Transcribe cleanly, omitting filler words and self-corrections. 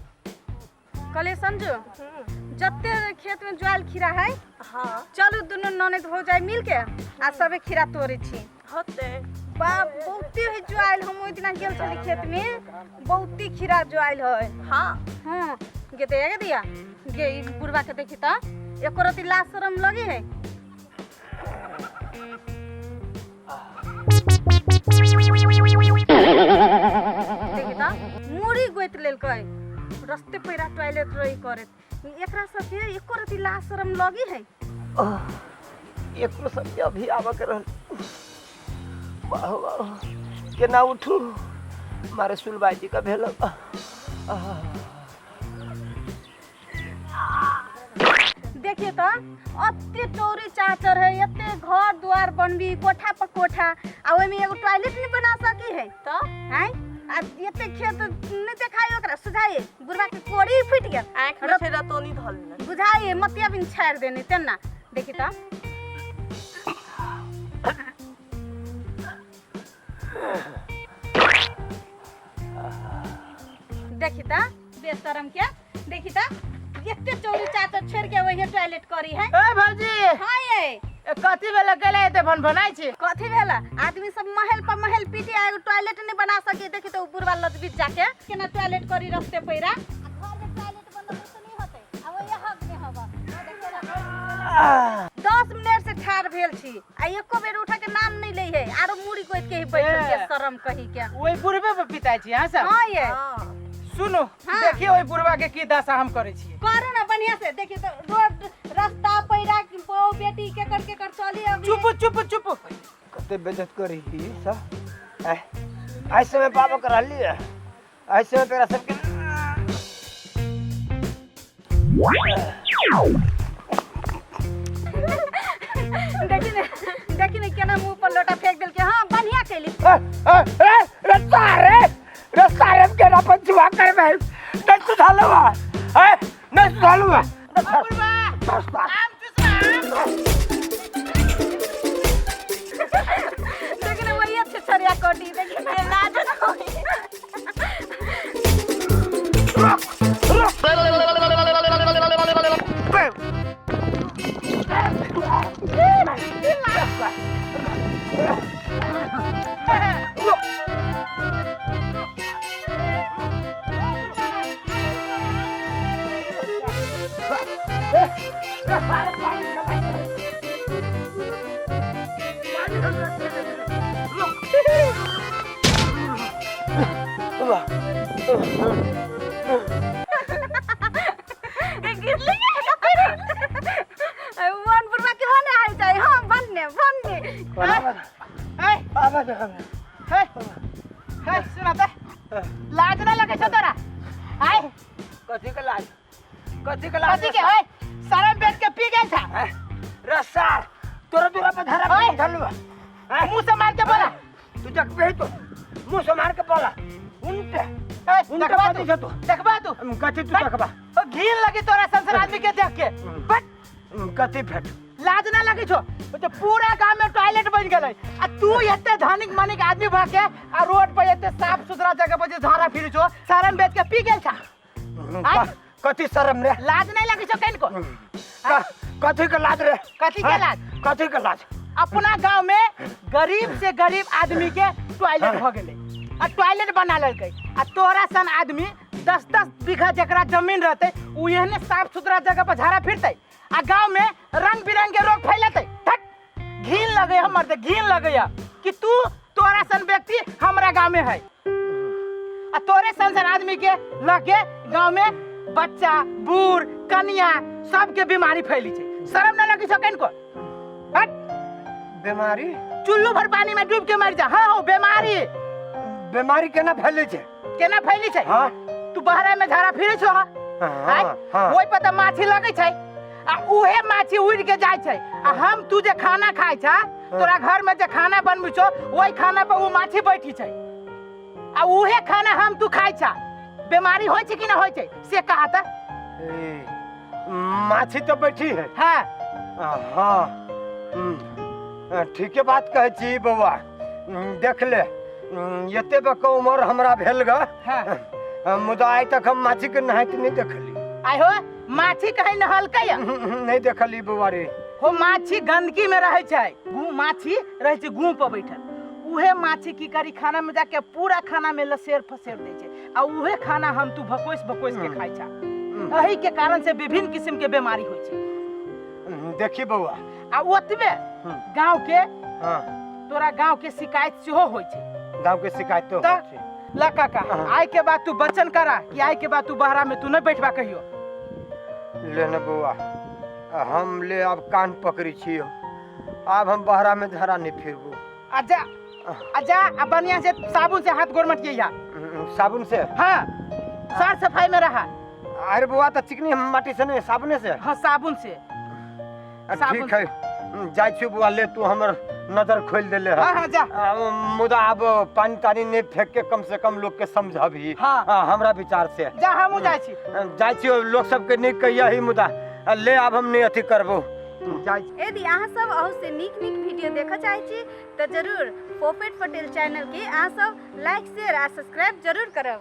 कहलिए संजू जते खेत में ज्वाल खीरा है हाँ चलू दुनू ननद हो जाए मिल के आ सबे खीरा तोड़े छी होते बाप बहुते है ज्वाल हम ओहि दिना गेल छली खेत में बहुते खीरा ज्वाल है हाँ हाँ गे दे गे दिया गे ई बुढ़वा के देखी त एको रति लाज शरम लगी है देखी त मुड़ी गोति लेलकै रस्ते पैरा टॉयलेट रही करत एकरा सबके एको रति लाज शरम लगी है एकरो सबके अभी आबऽ के रहल वाह वाह केना उठू मारे सुलबाई जी का भेल देखिए त अते चौरी चाचर है एते घर द्वार बनबी कोठा पर कोठा आ ओहिमे एगो टॉयलेट नहीं बना सकी है तो हैं आ एते खेत नहीं देखाई ओकरा सुझाइए बुढ़वा के कोड़ी फूट गेल आँख में छै रतौनी धऽ लेने बुझाइए मतिया बिन छाड़ि देने तेना देखी त देखी त बेशरम के देखी त एते चौरी चाचर छोड़ के वही टॉयलेट करी है ए भौजी हाँ ये ए, कथी भेल गेलै एते भन भनाइ छी कथी भेल आदमी सब महल पर महल पीटे आ एगो टॉयलेट नहीं बना सके देखी तो बुढ़वा लजबीत जाके केना टॉयलेट करी रस्ते पैरा आ घर में टॉयलेट बनल तो नहीं होते आ वही हक में हवा 10 मिनट से ठाड़ भेल छी आ एको बेर उठा के नाम नहीं ले है आरो मुड़ी कोइत के ही बैठल के ए। शरम कही के ओहि बुढ़बे पर पिताइ छी अहाँ सब हाँ ये हाँ सुनू हाँ। देखियौ ओहि बुढ़बा के की दशा हम करै छियै करू ना बढ़िया से देखिए तो रोड रास्ता पैरा बहु बेटी केकर केकर चली अभी चुप चुप चुप कते बेइज्जत करी ही सब आय आइ समय पाबऽ के रहली है आइ समय तोरा सबके देखी ने देखी ने केना मुंह पर लोटा फेंक देलके हाँ बढ़िया कैली रस्ता रे रस्ता रे केना पंचवा करबै नहीं सुधालू है नहीं सुधालू है बुढ़बा आम चुसना आम देखी ने वही अच्छे छरिया कटी देखी ने लाज न होई गिरली वन बुढ़वा के होने आई जाए हाँ बनने बनने ए हे हे सुना त लाज ना लगे छौ तोरा आय कथी के लाज कथी के लाज कथी के होय शरम बेच के पी गेल था रसार तोरा दूरा पर धरा ओए। धरलू मुंह से मार के बोला तू देखबे तो मुंह से मार के बोला उनटे ए, उनटे देखबा कथी तू छौ तू देखबा तू कथी तू देखबा ओ घिन लगी तोरा संसार आदमी के देख के बट कथी भेट लाज ना लगे छौ ओ तो पूरा गांव में टॉयलेट बन गेलै आ तू एते धनिक मनिक आदमी भ के आ रोड पर एते साफ सुथरा जगह पर जे झाड़ा फिरै छौ शरम बेच के पी गेल छा आय। कथी शरम रे लाज नहीं लगे छौ कनिको कथी के लाज रे कथी के लाज? कथी के लाज अपना गांव में गरीब से गरीब आदमी के टॉयलेट भ गेलै आ टॉयलेट बना लेलकै आ तोरा सन आदमी 10-10 बीघा जकरा जमीन रहतै उ एहने साफ सुथरा जगह पर झाड़ा फिरतै आ गांव में रंग बिरंग के रोग फैलतै थक घिन लगे हमर तऽ घिन लगैया कि तू तोरा सन व्यक्ति हमरा गांव में है आ तोरे सन सन आदमी के लऽ के गांव में बच्चा बूढ़ कनिया सबके बीमारी फैली छै शरम न लगी छौ कनिको हट बीमारी चुल्लू भर पानी में डूब के मर जा हाँ हो बीमारी बीमारी केना फैले छै केना फैली छै हाँ तू बहरा में झाड़ा फिरे छौ हाँ हाँ ओहि पर तऽ माछी लगै छै आ उहे माछी उड़ के जाइ छै आ हम तू जे खाना खाइ छ तोरा घर में जे खाना बनबै छौ ओहि खाना पर ओ माछी बैठी छै आ उहे खाना हम तू खाइ छ बीमारी होइ छै कि ना होइ छै से कहा तऽ ए, माछी तो बैठी है हाँ हँ, ठीके बात कहै छी बौआ। देख ले, एते बक उमर हमरा भेल ग, मुदा आइ तक हम माछी के नहाइत नहि देखली। आइ हो, माछी कहीं नहलकै या? नहि देखली बौआ रे। हो, माछी गंदगी में रहै छै। गू माछी रहै छै गू पर बैठल। उहे माछी की करी, खाना में जाके पूरा खाना में लसेर फसेर दै छै आ उहे खाना हम तू भकोसि भकोसि के खाइ छा। एही के कारण से विभिन्न किस्म के बीमारी होइ छै। देखी बौआ, आ ओतबे गांव के तोरा गांव के शिकायत सेहो होइ छै। गांव के शिकायत तो तऽ होइ छै। ला काका, आइ के बाद तू वचन करा कि आइ के बाद तू बहरा में तू नहीं बैठबा कहियो। ले ने बौआ, हम ले अब कान पकड़ी छियो, आब हम बहरा में धरा नहीं फिरबो। आ जा, आ जा, आ बढ़िया से साबुन से हाथ गोड़ मटिया। साबुन से? हाँ, साफ सफाई में रहा। अरे बौआ, तो चिकनी माटी से नहीं, साबुने से? हाँ, साबुन से। साबुन। ठीक है, जाइ छी बौआ। ले, तू हमर नजर खोलि देले। हाँ हाँ, जा। मुदा आब पानी तानी नहीं फेंक के कम से कम लोग के समझबही। हमरा विचार से। जा, हमहूँ जाइ छी। जाइ छी, लोग सबके नहीं कहिया ही, मुदा ले आब हम नहीं अथी करबो, जाइ छी। यदि अहाँ सब अहू से नीक नीक वीडियो देखऽ चाहै छी तऽ जरूर पोपेट पटेल चैनल के अहाँ सब लाइक, शेयर आ सब्सक्राइब जरूर करब।